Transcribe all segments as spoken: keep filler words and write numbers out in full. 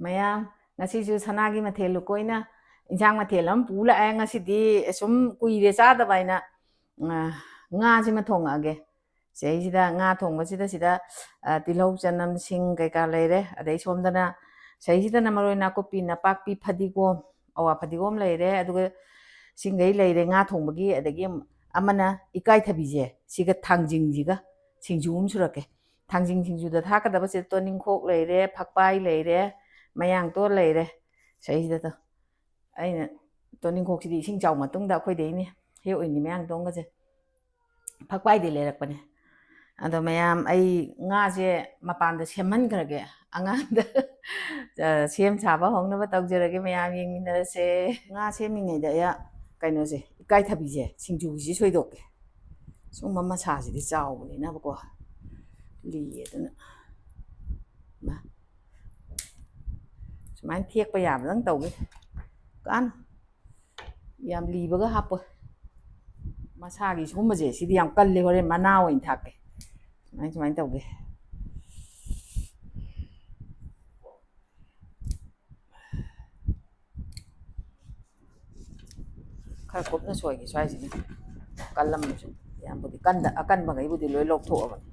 ꯃꯌꯥꯝ, ꯉꯁꯤꯁꯨ ꯁꯅꯥꯒꯤ ꯃꯊꯦꯜ ꯂꯨꯀꯣꯏꯅ ꯏꯟꯁꯥꯡ ꯃꯊꯦꯜ ꯑꯃ ꯄꯨ ꯂꯥꯛꯑꯦ꯫ ꯉꯁꯤꯗꯤ ꯁꯨꯝ ꯀꯨꯏꯔꯦ ꯆꯥꯗꯕ ꯍꯥꯏꯅ, ꯑ, ꯉꯥꯁꯤꯃ ꯊꯣꯡꯉꯛꯑꯒꯦ꯫ ꯁꯤꯗꯩꯁꯤꯗ ꯉꯥ ꯊꯣꯡꯕꯁꯤꯗ ꯁꯤꯗ, ꯑ, ꯇꯤꯜꯍꯧ, ꯆꯅꯝ, ꯁꯤꯡ ꯀꯩꯀꯥ ꯂꯩꯔꯦ꯫ ꯑꯗꯩ ꯁꯣꯝꯗꯅ ꯁꯤꯗꯩꯁꯤꯗꯅ ꯃꯔꯣꯏ ꯅꯥꯀꯨꯞꯄꯤ, ꯅꯄꯥꯛꯄꯤ, ꯐꯗꯤꯒꯣꯝ, ꯑꯋꯥ ꯐꯗꯤꯒꯣꯝ ꯂꯩꯔꯦ꯫ ꯑꯗꯨꯒ ꯁꯤꯡꯈꯩ ꯂꯩꯔꯦ ꯉꯥ ꯊꯣꯡꯕꯒꯤ꯫ ꯑꯗꯒꯤ ꯑꯃꯅ ꯏꯀꯥꯏꯊꯕꯤꯁꯦ, ꯁꯤꯒ ꯊꯥꯡꯖꯤꯡꯁꯤꯒ ꯁꯤꯡꯖꯨ ꯑꯃ ꯁꯨꯔꯛꯀꯦ꯫ ꯊꯥꯡꯖꯤꯡ ꯁꯤꯡꯖꯨꯗ ꯊꯥꯛꯀꯗꯕꯁꯦ ꯇꯣꯅꯤꯡꯈꯣꯛ ꯂꯩꯔꯦ, ꯐꯛꯄꯥꯏ ꯂꯩꯔꯦ, ꯃꯌꯥꯡꯇꯣꯟ ꯂꯩꯔꯦ꯫ ꯁꯤꯗꯩꯁꯤꯗ ꯑꯩꯅ ꯇꯣꯅꯤꯡꯈꯣꯛꯁꯤꯗꯤ ꯏꯁꯤꯡ ꯆꯥꯎ ꯃꯇꯨꯡꯗ ꯑꯩꯈꯣꯏꯗꯩꯅꯦ ꯍꯦꯛ ꯑꯣꯏꯅꯤ ꯃꯌꯥꯡꯇꯣꯟꯒꯁꯦ꯫ ꯐꯛꯄꯥꯏꯗꯤ ꯂꯩꯔꯛꯄꯅꯦ꯫ ꯑꯗꯣ ꯃꯌꯥꯝ, ꯑꯩ ꯉꯥꯁꯦ ꯃꯄꯥꯟꯗ ꯁꯦꯝꯍꯟꯈ꯭ꯔꯒꯦ꯫ ꯑꯉꯥꯡꯗ, ꯑ, ꯁꯦꯝ ꯁꯥꯕ ꯍꯧꯅꯕ ꯇꯧꯖꯔꯒꯦ꯫ ꯃꯌꯥꯝ ꯌꯦꯡꯃꯤꯟꯅꯔꯁꯦ꯫ ꯉꯥ ꯁꯦꯝꯃꯤꯉꯩꯗ ꯑꯩ ꯀꯩꯅꯣꯁꯦ, ꯏꯀꯥꯏꯊꯕꯤꯁꯦ, ꯁꯤꯡꯖꯨꯒꯤꯁꯤ ꯁꯣꯏꯗꯣꯛꯀꯦ꯫ ꯁꯨꯝꯕ ꯃꯁꯥꯁꯤꯗꯤ ꯆꯥꯎꯕꯅꯤꯅꯕꯀꯣ, ꯂꯤꯌꯦ ꯑꯗꯨꯅ꯫ ꯃꯥ꯫ ꯁꯨꯃꯥꯏꯅ ꯊꯦꯛꯄ ꯌꯥꯕꯗꯪ ꯇꯧꯒꯦ꯫ ꯀꯥꯟ ꯌꯥꯝ ꯂꯤꯕꯒ ꯍꯥꯞꯄꯣꯏ꯫ ꯃꯁꯥꯒꯤ ꯁꯤꯒꯨꯝꯕꯁꯦ, ꯁꯤꯗꯤ ꯌꯥꯝ ꯀꯜꯂꯦ, ꯍꯣꯔꯦꯟ ꯃꯅꯥ ꯑꯣꯏꯅ ꯊꯥꯛꯀꯦ꯫ ꯁꯨꯃꯥꯏ, ꯁꯨꯃꯥꯏꯅ ꯇꯧꯒꯦ꯫ ꯈꯔ ꯀꯨꯞꯅ ꯁꯣꯏꯒꯦ ꯁ꯭ꯋꯥꯏꯁꯤꯅ꯫ ꯀꯜꯂꯝꯕꯁꯨ ꯌꯥꯝꯕꯨꯗꯤ ꯀꯟꯗ-, ꯑꯀꯟꯕꯈꯩꯕꯨꯗꯤ ꯂꯣꯏ ꯂꯧꯊꯣꯛꯑꯕꯅꯤ꯫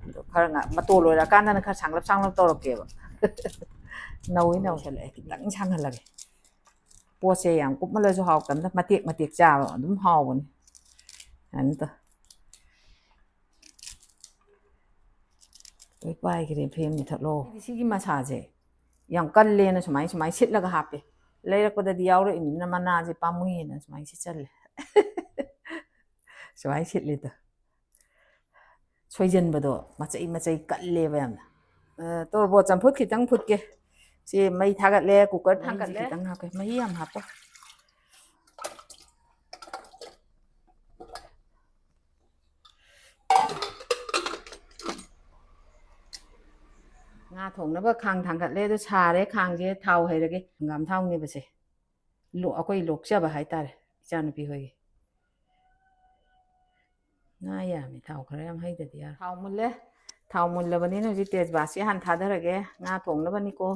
ꯑꯗꯣ ꯈꯔ ꯉ-, ꯃꯇꯣꯟ ꯂꯣꯏꯔꯀꯥꯟꯗꯅ ꯈꯔ ꯁꯥꯡꯂꯞ ꯁꯥꯡꯂꯞ ꯇꯧꯔꯛꯀꯦꯕ꯫ ꯅꯧꯏ ꯅꯧꯁꯜꯂꯛꯑꯦ, ꯈꯤꯇꯪ ꯁꯥꯡꯍꯜꯂꯒꯦ꯫ ꯄꯣꯠꯁꯦ ꯌꯥꯝ ꯀꯨꯞꯃꯜꯂꯁꯨ ꯍꯥꯎꯇꯕꯅꯤꯅ, ꯃꯇꯦꯛ ꯃꯇꯦꯛ ꯆꯥꯕ ꯑꯗꯨꯝ ꯍꯥꯎꯕꯅꯤ꯫ ꯑꯗꯨꯝ ꯇꯧ꯫ ꯂꯣꯏ ꯄꯥꯏꯈ꯭ꯔꯦ, ꯐ꯭ꯔꯦꯝ ꯃꯨꯊꯠꯂꯣ꯫ ꯑꯩꯗꯤ ꯁꯤꯒꯤ ꯃꯁꯥꯁꯦ ꯌꯥꯝ ꯀꯜꯂꯦꯅ ꯁꯨꯃꯥꯏ, ꯁꯨꯃꯥꯏ ꯁꯤꯠꯂꯒ ꯍꯥꯞꯄꯦ꯫ ꯂꯩꯔꯛꯄꯗꯗꯤ ꯌꯥꯎꯔꯛꯏꯅꯤꯅ ꯃꯅꯥꯁꯦ ꯄꯥꯝꯃꯨꯏꯌꯦꯅ ꯁꯨꯃꯥꯏ ꯁꯤꯠꯆꯜꯂꯦ꯫ ꯁꯨꯃꯥꯏ ꯁꯤꯠꯂꯤꯗꯣ꯫ ꯁꯣꯏꯖꯟꯕꯗꯣ ꯃꯆꯩ ꯃꯆꯩ ꯀꯜꯂꯦꯕ ꯌꯥꯝꯅ꯫ ꯑ, ꯇꯣꯔꯕꯣꯠ ꯆꯝꯐꯨꯠ ꯈꯤꯇꯪ ꯐꯨꯠꯀꯦ꯫ ꯁꯤ ꯃꯩ ꯊꯥꯒꯠꯂꯦ, ꯀꯨꯀꯔ ꯃꯍꯤꯁꯦ ꯊꯥꯡꯒꯠꯂꯦ꯫ ꯈꯤꯇꯪ ꯍꯥꯞꯀꯦ꯫ ꯃꯍꯤ ꯌꯥꯝ ꯍꯥꯞꯄꯣ꯫ ꯉꯥ ꯊꯣꯡꯅꯕ ꯈꯥꯡ ꯊꯥꯡꯒꯠꯂꯦ, ꯑꯗꯨ ꯁꯥꯔꯦ ꯈꯥꯡꯁꯦ, ꯊꯥꯎ ꯍꯩꯔꯒꯦ꯫ ꯍꯪꯒꯥꯝ ꯊꯥꯎꯅꯦꯕꯁꯦ꯫ ꯂꯣ-, ꯑꯩꯈꯣꯏ ꯂꯣꯛꯆꯕ ꯍꯥꯏꯇꯥꯔꯦ, ꯏꯆꯥꯅꯨꯄꯤ ꯍꯣꯏꯒꯤ꯫ ꯉꯥ ꯌꯥꯝꯃꯤ, ꯊꯥꯎ ꯈꯔ ꯌꯥꯝ ꯍꯩꯗꯗꯤ ꯌꯥꯔꯣꯏ꯫ ꯊꯥꯎ ꯃꯨꯜꯂꯦ, ꯊꯥꯎ ꯃꯨꯜꯂꯕꯅꯤꯅ ꯍꯧꯖꯤꯛ ꯇꯦꯖꯄꯥꯠꯁꯤ ꯍꯥꯟꯅ ꯊꯥꯗꯔꯒꯦ, ꯉꯥ ꯊꯣꯡꯅꯕꯅꯤꯀꯣ꯫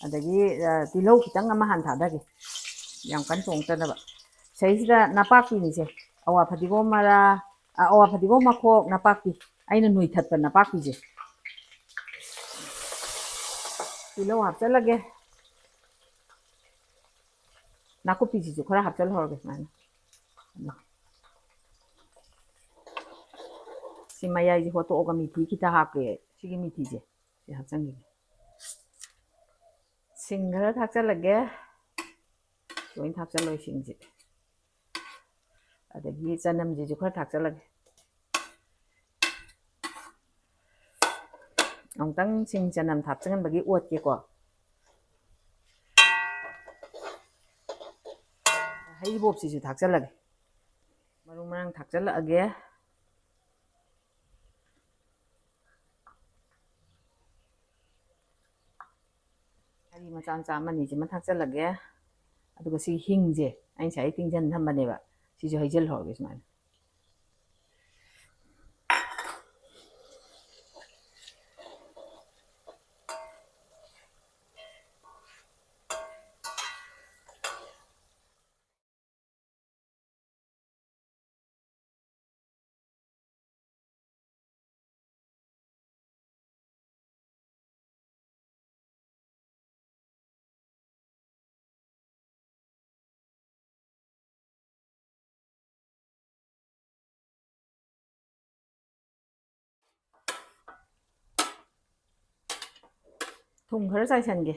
ꯑꯗꯒꯤ, ꯑ, ꯇꯤꯜꯍꯧ ꯈꯤꯇꯪ ꯑꯃ ꯍꯥꯟꯅ ꯊꯥꯗꯒꯦ, ꯌꯥꯝ ꯀꯟꯅ ꯊꯣꯡꯗꯅꯕ꯫ ꯁꯤꯗꯩꯁꯤꯗ ꯅꯄꯥꯛꯄꯤꯅꯤꯁꯦ, ꯑꯋꯥ ꯐꯗꯤꯒꯣꯝ ꯃꯔꯥ, ꯑ, ꯑꯋꯥ ꯐꯗꯤꯒꯣꯝ ꯃꯈꯣꯛ, ꯅꯄꯥꯛꯄꯤ, ꯑꯩꯅ ꯅꯣꯏꯊꯠꯄ ꯅꯄꯥꯛꯄꯤꯁꯦ꯫ ꯇꯤꯜꯍꯧ ꯍꯥꯞꯆꯜꯂꯒꯦ꯫ ꯅꯥꯀꯨꯞꯄꯤꯁꯤꯁꯨ ꯈꯔ ꯍꯥꯞꯆꯜꯍꯧꯔꯒꯦ ꯁꯨꯃꯥꯏꯅ꯫ ꯁꯤ ꯃꯌꯥꯏꯁꯦ ꯍꯣꯠꯇꯣꯛꯑꯒ ꯃꯤꯊꯤ ꯈꯤꯇ ꯍꯥꯞꯀꯦ꯫ ꯁꯤꯒꯤ ꯃꯤꯊꯤꯁꯦ ꯁꯤ ꯍꯥꯞꯆꯟꯈꯤꯒꯦ꯫ ꯁꯤꯡ ꯈꯔ ꯊꯥꯛꯆꯜꯂꯒꯦ꯫ ꯂꯣꯏ ꯊꯥꯛꯆꯜꯂꯣ ꯁꯤꯡꯁꯦ꯫ ꯑꯗꯒꯤ ꯆꯅꯝꯁꯤꯁꯨ ꯈꯔ ꯊꯥꯛꯆꯜꯂꯒꯦ꯫ ꯑꯃꯨꯛꯇꯪ ꯁꯤꯡ ꯆꯅꯝ ꯊꯥꯛꯆꯟꯕꯒꯤ ꯑꯣꯠꯀꯦꯀꯣ꯫ ꯍꯩꯔꯤꯕꯣꯞꯁꯤꯁꯨ ꯊꯥꯛꯆꯜꯂꯒꯦ꯫ ꯃꯔꯨ ꯃꯔꯥꯡ ꯊꯥꯛꯆꯜꯂꯛꯑꯒꯦ꯫ ꯉꯥꯔꯤ ꯃꯆꯥ ꯃꯆꯥ ꯑꯃꯅꯤꯁꯤꯃ ꯊꯥꯛꯆꯜꯂꯒꯦ꯫ ꯑꯗꯨꯒ ꯁꯤ ꯍꯤꯡꯁꯦ ꯑꯩ ꯉꯁꯥꯏ ꯇꯤꯡꯁꯟ ꯊꯝꯕꯅꯦꯕ, ꯁꯤꯁꯨ ꯍꯩꯖꯤꯜꯍꯧꯔꯒꯦ ꯁꯨꯃꯥꯏꯅ꯫ ꯊꯨꯝ ꯈꯔ ꯆꯥꯏꯁꯟꯒꯦ,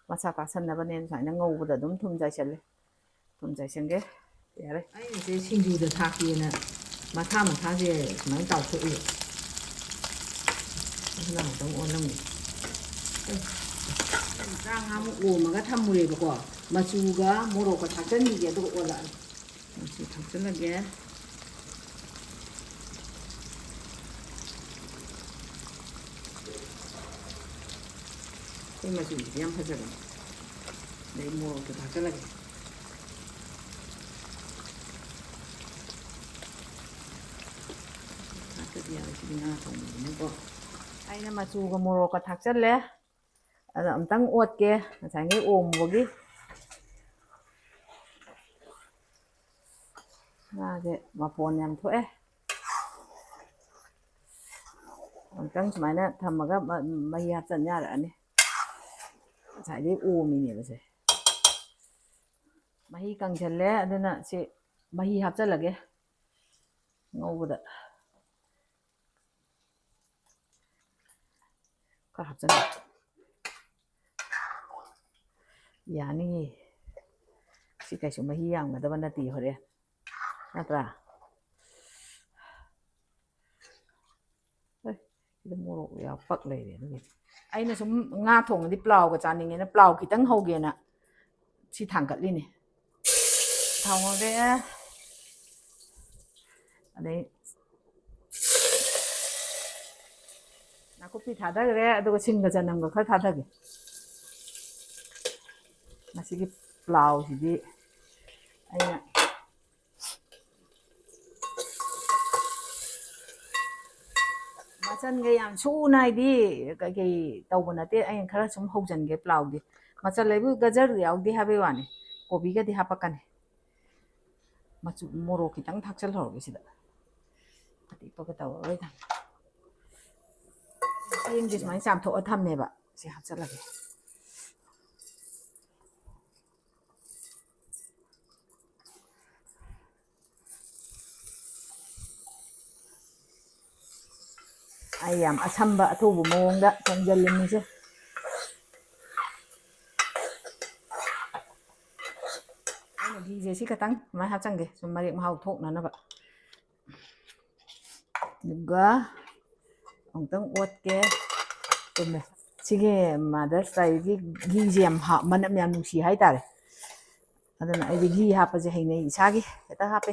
ꯃꯁꯥ ꯀꯥꯁꯟꯅꯕꯅꯦꯅ ꯁꯨꯃꯥꯏꯅ ꯉꯧꯕꯗ ꯑꯗꯨꯝ ꯊꯨꯝ ꯆꯥꯏꯁꯜꯂꯦ꯫ ꯊꯨꯝ ꯆꯥꯏꯁꯟꯒꯦ꯫ ꯌꯥꯔꯦ꯫ ꯑꯩꯅꯁꯦ ꯁꯤꯡꯖꯨꯗ ꯊꯥꯛꯀꯦꯅ ꯃꯊꯥ ꯃꯊꯥꯁꯦ ꯁꯨꯃꯥꯏꯅ ꯇꯥꯎꯊꯣꯛꯏꯕ꯫ ꯑꯗꯨꯅ ꯑꯃꯨꯛꯇꯪ ꯑꯣꯜꯂꯝꯒꯦ꯫ ꯃꯤꯅꯠ ꯇꯔꯥꯃꯉꯥꯃꯨꯛ ꯑꯣꯝꯃꯒ ꯊꯝꯃꯨꯔꯦꯕꯀꯣ, ꯃꯆꯨꯒ ꯃꯣꯔꯣꯛꯀ ꯊꯥꯛꯆꯟꯈꯤꯒꯦ, ꯑꯗꯨꯒ ꯑꯣꯜꯂꯛꯑꯒꯦ꯫ ꯃꯆꯨ ꯊꯥꯛꯆꯜꯂꯒꯦ꯫ ꯑꯩꯈꯣꯏ ꯃꯆꯨꯁꯤꯗꯤ ꯌꯥꯝ ꯐꯖꯕꯅꯦ꯫ ꯑꯗꯩ ꯃꯣꯔꯣꯛꯇꯣ ꯊꯥꯛꯆꯜꯂꯒꯦ꯫ ꯉꯥ ꯊꯣꯡꯕꯅꯤꯅꯀꯣ꯫ ꯑꯩꯅ ꯃꯆꯨꯒ ꯃꯣꯔꯣꯛꯀ ꯊꯥꯛꯆꯜꯂꯦ꯫ ꯑꯗꯣ ꯑꯝꯇꯪ ꯑꯣꯠꯀꯦ, ꯉꯁꯥꯏꯒꯤ ꯑꯣꯝꯕꯒꯤ꯫ ꯉꯥꯁꯦ ꯃꯐꯣꯟ ꯌꯥꯝ ꯊꯣꯛꯑꯦ꯫ ꯑꯃꯨꯛꯇꯪ ꯁꯨꯃꯥꯏꯅ ꯊꯝꯃꯒ ꯃ-, ꯃꯍꯤ ꯍꯥꯞꯆꯟ ꯌꯥꯔꯛꯑꯅꯤ꯫ ꯉꯁꯥꯏꯗꯩ ꯑꯣꯝꯃꯤꯅꯦꯕ ꯁꯦ꯫ ꯃꯍꯤ ꯀꯪꯁꯜꯂꯦ, ꯑꯗꯨꯅ ꯁꯤ ꯃꯍꯤ ꯍꯥꯞꯆꯜꯂꯒꯦ ꯉꯧꯕꯗ꯫ ꯈꯔ ꯍꯥꯞꯆꯜꯂꯦ꯫ ꯌꯥꯅꯤꯌꯦ꯫ ꯁꯤ ꯀꯩꯁꯨ ꯃꯍꯤ ꯌꯥꯝꯒꯗꯕ ꯅꯠꯇꯦ ꯍꯣꯔꯦꯟ꯫ ꯅꯠꯇ꯭ꯔꯥ? ꯑꯦ, ꯁꯤꯗ ꯃꯣꯔꯣꯛ ꯌꯥꯎ ꯄꯛ ꯂꯩꯔꯦ ꯑꯗꯨꯒꯤꯗꯤ꯫ ꯑꯩꯅ ꯁꯨꯝ ꯉꯥ ꯊꯣꯡꯉꯗꯤ ꯄ꯭ꯂꯥꯎꯒ ꯆꯥꯅꯤꯡꯉꯦꯅ ꯄ꯭ꯂꯥꯎ ꯈꯤꯇꯪ ꯍꯧꯒꯦꯅ ꯁꯤ ꯊꯥꯡꯒꯠꯂꯤꯅꯦ꯫ ꯊꯥꯎ ꯉꯧꯔꯦ꯫ ꯑꯗꯩ ꯅꯥꯀꯨꯞꯄꯤ ꯊꯥꯗꯈ꯭ꯔꯦ, ꯑꯗꯨꯒ ꯁꯤꯡꯒ ꯆꯅꯝꯒ ꯈꯔ ꯊꯥꯗꯒꯦ꯫ ꯃꯁꯤꯒꯤ ꯄ꯭ꯂꯥꯎꯁꯤꯗꯤ ꯑꯩꯅ ꯃꯆꯟꯒ ꯌꯥꯝ ꯁꯨꯅ ꯍꯥꯏꯗꯤ ꯀꯩꯀꯩ ꯇꯧꯕ ꯅꯠꯇꯦ, ꯑꯩꯅ ꯈꯔ ꯁꯨꯝ ꯍꯧꯖꯤꯟꯒꯦ ꯄ꯭ꯂꯥꯎꯗꯤ꯫ ꯃꯆꯜ ꯂꯩꯕꯨ ꯒꯖꯔ ꯌꯥꯎꯗꯦ ꯍꯥꯏꯕꯩ ꯋꯥꯅꯤ, ꯀꯣꯕꯤꯒꯗꯤ ꯍꯥꯞꯄꯛꯀꯅꯤ꯫ ꯃꯆꯨ ꯃꯣꯔꯣꯛ ꯈꯤꯇꯪ ꯊꯥꯛꯆꯜꯍꯧꯔꯒꯦ ꯁꯤꯗ, ꯑꯇꯦꯛꯄꯒ ꯇꯧꯔꯔꯣꯏꯗ꯫ ꯆꯦꯡꯁꯦ ꯁꯨꯃꯥꯏꯅ ꯆꯥꯝꯊꯣꯛꯑ ꯊꯝꯃꯦꯕ, ꯁꯤ ꯍꯥꯞꯆꯜꯂꯒꯦ꯫ ꯑꯩ ꯌꯥꯝ ꯑꯁꯝꯕ ꯑꯊꯨꯕ ꯃꯑꯣꯡꯗ ꯊꯣꯡꯖꯜꯂꯤꯅꯤꯁꯦ꯫ ꯑꯩꯅ ꯘꯤꯁꯦ ꯁꯤ ꯈꯇꯪ ꯁꯨꯃꯥꯏꯅ ꯍꯥꯞꯆꯟꯒꯦ, ꯁꯨꯝ ꯃꯔꯦꯛ ꯃꯍꯥꯎ ꯊꯣꯛꯅꯅꯕ꯫ ꯑꯗꯨꯒ ꯑꯃꯨꯛꯇꯪ ꯑꯣꯠꯀꯦ꯫ ꯆꯨꯝꯃꯦ꯫ ꯁꯤꯒꯤ Mother's Day ꯒꯤ ꯘꯤꯁꯦ ꯌꯥꯝ ꯍꯥ-, ꯃꯅꯝ ꯌꯥꯝ ꯅꯨꯡꯁꯤ ꯍꯥꯏꯇꯥꯔꯦ꯫ ꯑꯗꯨꯅ ꯑꯩꯗꯤ ꯘꯤ ꯍꯥꯞꯄꯁꯦ ꯍꯩꯅꯩ, ꯏꯁꯥꯒꯤ ꯍꯦꯛꯇ ꯍꯥꯞꯄꯦ꯫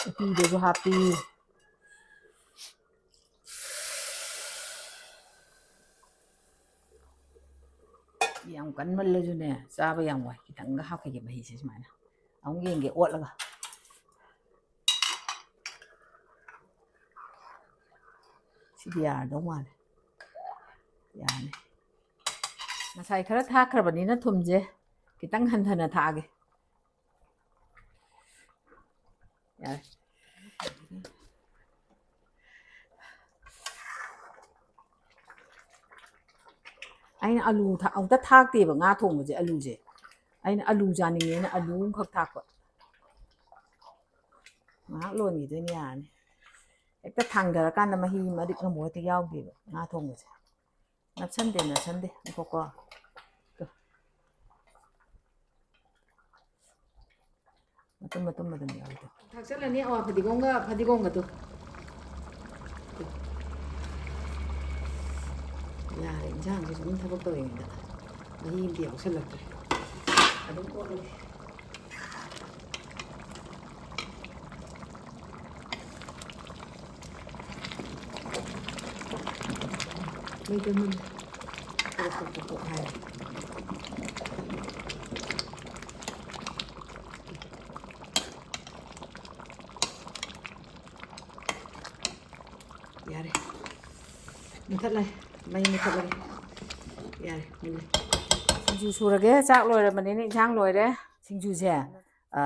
ꯎꯇꯤꯗꯁꯨ ꯍꯥꯞꯄꯤ꯫ ꯌꯥꯝ ꯀꯟꯃꯜꯂꯁꯨꯅꯦ, ꯆꯥꯕ ꯌꯥꯝ ꯋꯥꯏ꯫ ꯈꯤꯇꯪꯒ ꯍꯥꯞꯈꯤꯒꯦ ꯃꯍꯤꯁꯦ ꯁꯨꯃꯥꯏꯅ꯫ ꯑꯃꯨꯛ ꯌꯦꯡꯒꯦ ꯑꯣꯠꯂꯒ꯫ ꯁꯤꯗꯤ ꯌꯥꯔꯗꯧ ꯃꯥꯜꯂꯦ꯫ ꯌꯥꯔꯅꯤ꯫ ꯉꯁꯥꯏ ꯈꯔ ꯊꯥꯛꯈ꯭ꯔꯕꯅꯤꯅ ꯊꯨꯝꯁꯦ ꯈꯤꯇꯪ ꯍꯟꯊꯅ ꯊꯥꯛꯑꯒꯦ꯫ ꯌꯥꯔꯦ꯫ ꯑꯩꯅ ꯑꯂꯨ ꯊꯥ-, ꯑꯃꯨꯛꯇ ꯊꯥꯛꯇꯦꯕ ꯉꯥ ꯊꯣꯡꯕꯁꯦ, ꯑꯂꯨꯁꯦ꯫ ꯑꯩꯅ ꯑꯂꯨ ꯆꯥꯅꯤꯡꯉꯦꯅ ꯑꯂꯨ ꯑꯃꯈꯛ ꯊꯥꯛꯄ꯫ ꯉꯥꯏꯍꯥꯛ ꯂꯣꯟꯈꯤꯗꯣꯏꯅꯤ, ꯌꯥꯔꯅꯤ꯫ ꯍꯦꯛꯇ ꯊꯥꯡꯊꯔꯀꯥꯟꯗ ꯃꯍꯤ ꯃꯔꯤꯛ ꯑꯃꯕꯨ ꯍꯦꯛꯇ ꯌꯥꯎꯗꯦꯕ ꯉꯥ ꯊꯣꯡꯕꯁꯦ꯫ ꯅꯞꯁꯟꯗꯦ, ꯅꯞꯁꯟꯗꯦ꯫ ꯉꯥꯏꯈꯣꯀꯣ꯫ ꯇꯨ꯫ ꯃꯇꯨꯝ ꯃꯇꯨꯝ ꯃꯇꯨꯝ ꯌꯥꯎꯋꯤꯗꯣ꯫ ꯊꯥꯛꯆꯜꯂꯅꯤ ꯑꯋꯥ ꯐꯗꯤꯒꯣꯝꯒ, ꯐꯗꯤꯒꯣꯝꯒꯗꯣ꯫ ꯌꯥꯔꯦ, ꯏꯟꯁꯥꯡꯁꯦ ꯁꯨꯝ ꯊꯕꯛ ꯇꯧꯔꯤꯉꯩꯗ ꯃꯍꯤ ꯑꯝꯇ ꯌꯥꯎꯁꯜꯂꯛꯇ꯭ꯔꯦ꯫ ꯑꯗꯨꯝ ꯑꯣꯠꯂꯒꯦ꯫ ꯃꯩꯗ ꯃꯨꯜꯂꯦ꯫ ꯄꯣꯛ ꯄꯣꯛ ꯄꯣꯛ ꯄꯣꯛ ꯍꯥꯏꯔꯦ꯫ ꯌꯥꯔꯦ꯫ ꯃꯨꯊꯠꯂꯦ꯫ ꯃꯩ ꯃꯨꯊꯠꯂꯒꯦ꯫ ꯌꯥꯔꯦ, ꯃꯨꯜꯂꯦ꯫ ꯁꯤꯡꯖꯨ ꯁꯨꯔꯒꯦ꯫ ꯆꯥꯛ ꯂꯣꯏꯔꯕꯅꯤꯅ ꯏꯟꯁꯥꯡ ꯂꯣꯏꯔꯦ꯫ ꯁꯤꯡꯖꯨꯁꯦ, ꯑ,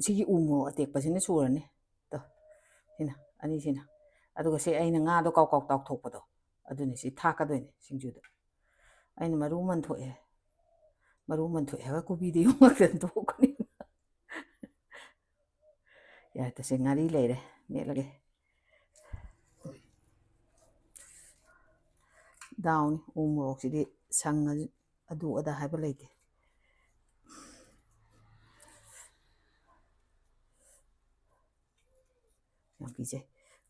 ꯁꯤꯒꯤ ꯎ ꯃꯣꯔꯣꯛ ꯑꯇꯦꯛꯄꯁꯤꯅ ꯁꯨꯔꯅꯤ꯫ ꯇꯣ, ꯁꯤꯅ, ꯑꯅꯤꯁꯤꯅ꯫ ꯑꯗꯨꯒ ꯁꯤ ꯑꯩꯅ ꯉꯥꯗꯣ ꯀꯥꯎ ꯀꯥꯎ ꯇꯥꯎꯊꯣꯛꯄꯗꯣ, ꯑꯗꯨꯅꯤ ꯁꯤ ꯊꯥꯛꯀꯗꯣꯏꯅꯤ ꯁꯤꯡꯖꯨꯗ꯫ ꯑꯩꯅ ꯃꯔꯨ ꯃꯟꯊꯣꯛꯑꯦ꯫ ꯃꯔꯨ ꯃꯟꯊꯣꯛꯑꯦ ꯍꯥꯏꯔꯒ ꯀꯣꯕꯤꯗꯤ ꯑꯃꯨꯛ ꯉꯥꯛꯇ ꯊꯣꯛꯀꯅꯤ꯫ ꯌꯥꯔꯦ, ꯇꯁꯦ ꯉꯥꯔꯤ ꯂꯩꯔꯦ, ꯃꯦꯠꯂꯒꯦ꯫ ꯗꯥꯎꯅꯤ, ꯎ ꯃꯣꯔꯣꯛꯁꯤꯗꯤ ꯁꯪꯉꯁꯨ ꯑꯗꯨ ꯑꯗꯥ ꯍꯥꯏꯕ ꯂꯩꯇꯦ꯫ ꯌꯥꯝ ꯀꯤꯖꯩ꯫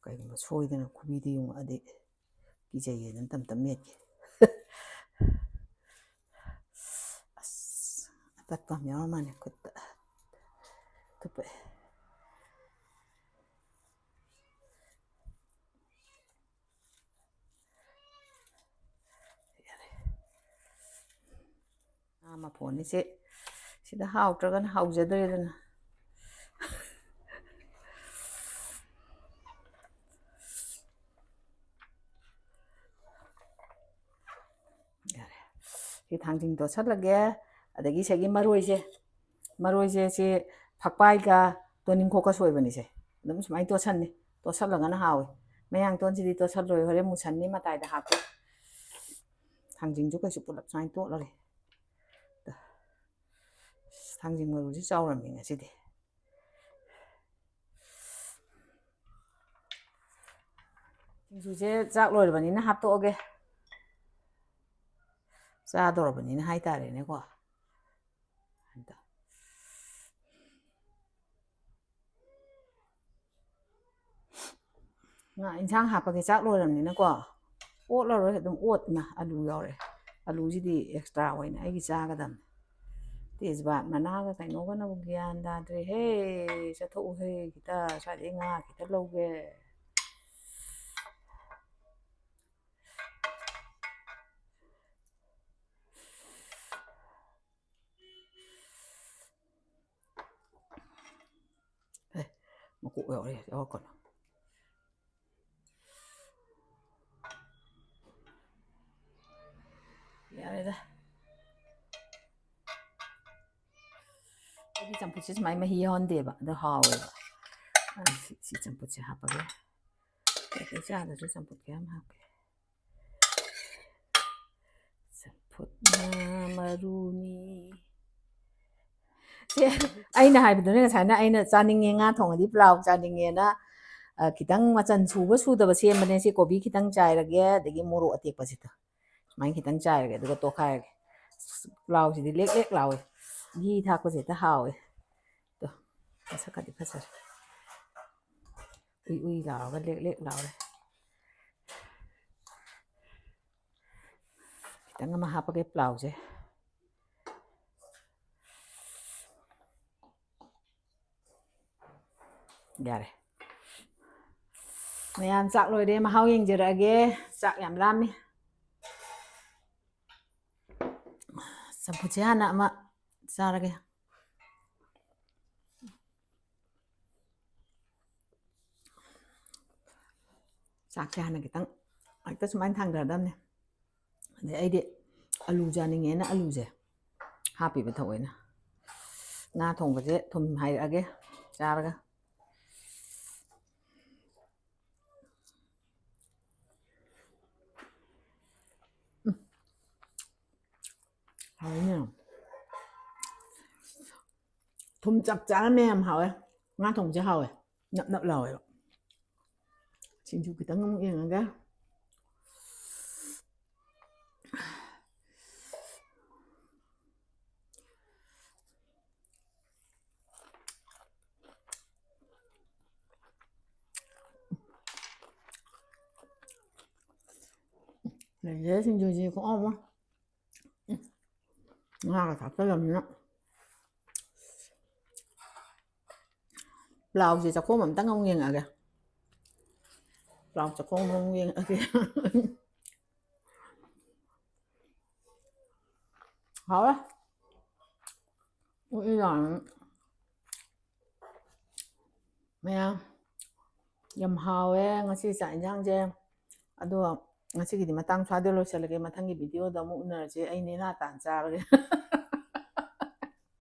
ꯀꯩꯒꯨꯝꯕ ꯁꯣꯏꯗꯅ ꯈꯨꯕꯤꯗ ꯌꯨꯡꯉꯛꯑꯗꯤ ꯀꯤꯖꯩꯌꯦ, ꯑꯗꯨꯝ ꯇꯞ ꯇꯞ ꯃꯦꯠꯀꯦ꯫ ꯑꯁ, ꯑꯇꯠꯄ ꯑꯃ ꯌꯥꯎꯔ ꯃꯥꯜꯂꯦ ꯈꯨꯠꯇ꯫ ꯊꯨꯞꯄꯛꯑꯦ꯫ ꯌꯥꯔꯦ꯫ ꯉꯥ ꯃꯐꯣꯟꯅꯤꯁꯦ ꯁꯤꯗ ꯍꯥꯎꯇ꯭ꯔꯒꯅ ꯍꯥꯎꯖꯗ꯭ꯔꯦꯗꯅ꯫ ꯁꯤ ꯊꯥꯡꯖꯤꯡ ꯇꯣꯠꯁꯜꯂꯒꯦ꯫ ꯑꯗꯒꯤ ꯁꯤꯒꯤ ꯃꯔꯣꯏꯁꯦ, ꯃꯔꯣꯏꯁꯦ ꯁꯤ ꯐꯛꯄꯥꯏꯒ ꯇꯣꯅꯤꯡꯈꯣꯛꯀ ꯁꯣꯏꯕꯅꯤꯁꯦ꯫ ꯑꯗꯨꯝ ꯁꯨꯃꯥꯏꯅ ꯇꯣꯠꯁꯟꯅꯤ, ꯇꯣꯠꯁꯜꯂꯒꯅ ꯍꯥꯎꯏ꯫ ꯃꯌꯥꯡꯇꯣꯟꯁꯤꯗꯤ ꯇꯣꯠꯁꯜꯂꯣꯏ, ꯍꯣꯔꯦꯟ ꯃꯨꯁꯟꯅꯤ ꯃꯇꯥꯏꯗ ꯍꯥꯞꯄꯨ꯫ ꯊꯥꯡꯖꯤꯡꯁꯨ ꯀꯩꯁꯨ ꯄꯨꯂꯞ ꯁꯨꯃꯥꯏꯅ ꯇꯣꯠꯂꯔꯦ꯫ ꯊꯥꯡꯖꯤꯡ ꯃꯔꯨꯁꯤ ꯆꯥꯎꯔꯝꯃꯤ ꯉꯁꯤꯗꯤ꯫ ꯁꯤꯡꯖꯨꯁꯦ ꯆꯥꯛ ꯂꯣꯏꯔꯕꯅꯤꯅ ꯍꯥꯞꯇꯣꯛꯑꯒꯦ꯫ ꯆꯥꯗꯧꯔꯕꯅꯤꯅ ꯍꯥꯏꯇꯥꯔꯦꯅꯦꯀꯣ꯫ ꯉꯥ ꯏꯟꯁꯥꯡ ꯍꯥꯞꯄꯒꯦ, ꯆꯥꯛ ꯂꯣꯏꯔꯕꯅꯤꯅꯀꯣ꯫ ꯑꯣꯠꯂꯔꯣꯏ, ꯑꯗꯨꯝ ꯑꯣꯠꯅ ꯑꯂꯨ ꯌꯥꯎꯔꯦ꯫ ꯑꯂꯨꯁꯤꯗꯤ ꯑꯦꯛꯁꯇ꯭ꯔꯥ ꯑꯣꯏꯅ ꯑꯩꯒꯤ ꯆꯥꯒꯗꯕꯅꯤ꯫ ꯇꯦꯖꯄꯥꯠ ꯃꯅꯥꯒ ꯀꯩꯅꯣꯒꯅꯕꯨ ꯒ꯭ꯌꯥꯟ ꯇꯥꯗ꯭ꯔꯦꯍꯦ꯫ ꯆꯠꯊꯣꯛꯎꯍꯦ ꯈꯤꯇ, ꯁ꯭ꯋꯥꯏꯗꯩ ꯉꯥ ꯈꯤꯇ ꯂꯧꯒꯦ꯫ ꯑꯦ, ꯃꯀꯣꯛ ꯌꯥꯎꯔꯦ, ꯌꯥꯎꯔꯛꯀꯅꯨ꯫ ꯌꯥꯔꯦꯗ꯫ ꯑꯩꯗꯤ ꯆꯝꯐꯨꯠꯁꯦ ꯁꯨꯃꯥꯏꯅ ꯃꯍꯤ ꯌꯥꯎꯍꯟꯗꯦꯕ, ꯑꯗꯣ ꯍꯥꯎꯋꯦꯕ꯫ ꯑ, ꯁꯤ, ꯁꯤ ꯆꯝꯐꯨꯠꯁꯦ ꯍꯥꯞꯄꯒꯦ꯫ ꯀꯩꯀꯩ ꯆꯥꯗ꯭ꯔꯁꯨ ꯆꯝꯐꯨꯠ ꯈꯔ ꯌꯥꯝ ꯍꯥꯞꯀꯦ꯫ ꯆꯝꯐꯨꯠꯅ ꯃꯔꯨꯅꯤ꯫ ꯁꯦ, ꯑꯩꯅ ꯍꯥꯏꯕꯗꯨꯅꯦ ꯉꯁꯥꯏꯅ, ꯑꯩꯅ ꯆꯥꯅꯤꯡꯉꯦ, ꯉꯥ ꯊꯣꯡꯉꯗꯤ ꯄ꯭ꯂꯥꯎ ꯆꯥꯅꯤꯡꯉꯦꯅ, ꯑ, ꯈꯤꯇꯪ ꯃꯆꯟ ꯁꯨꯕ ꯁꯨꯗꯕ ꯁꯦꯝꯕꯅꯦ꯫ ꯁꯤ ꯀꯣꯕꯤ ꯈꯤꯇꯪ ꯆꯥꯏꯔꯒꯦ, ꯑꯗꯒꯤ ꯃꯣꯔꯣꯛ ꯑꯇꯦꯛꯄꯁꯤꯗ ꯁꯨꯃꯥꯏꯅ ꯈꯤꯇꯪ ꯆꯥꯏꯔꯒꯦ, ꯑꯗꯨꯒ ꯇꯣꯠꯈꯥꯏꯔꯒꯦ꯫ ꯄ꯭ꯂꯥꯎꯁꯤꯗꯤ ꯂꯦꯛ ꯂꯦꯛ ꯂꯥꯎꯋꯦ꯫ ꯘꯤ ꯊꯥꯛꯄꯁꯦ ꯍꯦꯛꯇ ꯍꯥꯎꯋꯦ꯫ ꯇꯣ, ꯃꯁꯛꯀꯗꯤ ꯐꯖꯔꯦ꯫ ꯎꯏ ꯎꯏ ꯂꯥꯎꯔꯒ ꯂꯦꯛ ꯂꯦꯛ ꯂꯥꯎꯔꯦ꯫ ꯈꯤꯇꯪ ꯑꯃ ꯍꯥꯞꯄꯒꯦ ꯄ꯭ꯂꯥꯎꯁꯦ꯫ ꯌꯥꯔꯦ꯫ ꯃꯌꯥꯝ ꯆꯥꯛ ꯂꯣꯏꯔꯦ, ꯃꯍꯥꯎ ꯌꯦꯡꯖꯔꯛꯑꯒꯦ꯫ ꯆꯥꯛ ꯌꯥꯝ ꯂꯥꯝꯃꯤ꯫ ꯆꯝꯐꯨꯠꯁꯦ ꯍꯥꯟꯅ ꯑꯃ ꯆꯥꯔꯒꯦ꯫ ꯆꯥꯛꯁꯦ ꯍꯥꯟꯅ ꯈꯤꯇꯪ ꯍꯦꯛꯇ ꯁꯨꯃꯥꯏꯅ ꯊꯥꯡꯊꯔꯗꯕꯅꯦ꯫ ꯑꯗꯩ ꯑꯩꯗꯤ ꯑꯂꯨ ꯆꯥꯅꯤꯡꯉꯦꯅ ꯑꯂꯨꯁꯦ ꯍꯥꯞꯄꯤꯕ ꯊꯑꯣꯏꯅ꯫ ꯉꯥ ꯊꯣꯡꯕꯁꯦ ꯊꯨꯝ ꯍꯥꯏꯔꯛꯑꯒꯦ ꯆꯥꯔꯒ꯫ ꯎꯝ꯫ ꯍꯥꯎꯋꯤꯅꯦ꯫ ꯊꯨꯝ ꯆꯞ ꯆꯥꯅ ꯃꯌꯥꯝ ꯍꯥꯎꯋꯦ꯫ ꯉꯥ ꯊꯣꯡꯕꯁꯦ ꯍꯥꯎꯋꯦ꯫ ꯅꯞ ꯅꯞ ꯂꯥꯎꯋꯦꯕ꯫ ꯁꯤꯡꯖꯨ ꯈꯤꯇꯪ ꯑꯃꯨꯛ ꯌꯦꯡꯉꯒ꯫ ꯂꯩꯔꯦ ꯁꯤꯡꯖꯨꯁꯤ ꯈꯨꯍꯥꯎ ꯑꯃ꯫ ꯉꯥꯒ ꯊꯥꯛꯆꯜꯂꯕꯅꯤꯅ꯫ ꯄ꯭ꯂꯥꯎꯁꯦ ꯆꯥꯛꯈꯣꯝ ꯑꯝꯇꯪ ꯑꯃꯨꯛ ꯌꯦꯡꯉꯛꯑꯒꯦ꯫ ꯄ꯭ꯂꯥꯎ ꯆꯥꯛꯈꯣꯝ ꯑꯃꯨꯛ ꯌꯦꯡꯉꯛꯑꯒꯦ꯫ ꯍꯥꯎꯋꯦ꯫ ꯎꯠ ꯏꯔꯣꯟ꯫ ꯃꯌꯥꯝ ꯌꯥꯝ ꯍꯥꯎꯋꯦ ꯉꯁꯤ ꯆꯥꯛ ꯏꯟꯁꯥꯡꯁꯦ꯫ ꯑꯗꯣ ꯉꯁꯤꯒꯤꯗꯤ ꯃꯇꯥꯡ ꯁ꯭ꯋꯥꯏꯗ ꯂꯣꯏꯁꯤꯜꯂꯒꯦ꯫ ꯃꯊꯪꯒꯤ ꯚꯤꯗꯤꯑꯣꯗ ꯑꯃꯨꯛ ꯎꯅꯔꯁꯦ꯫ ꯑꯩ ꯅꯦꯅꯥ ꯇꯥꯟ ꯆꯥꯔꯒꯦ꯫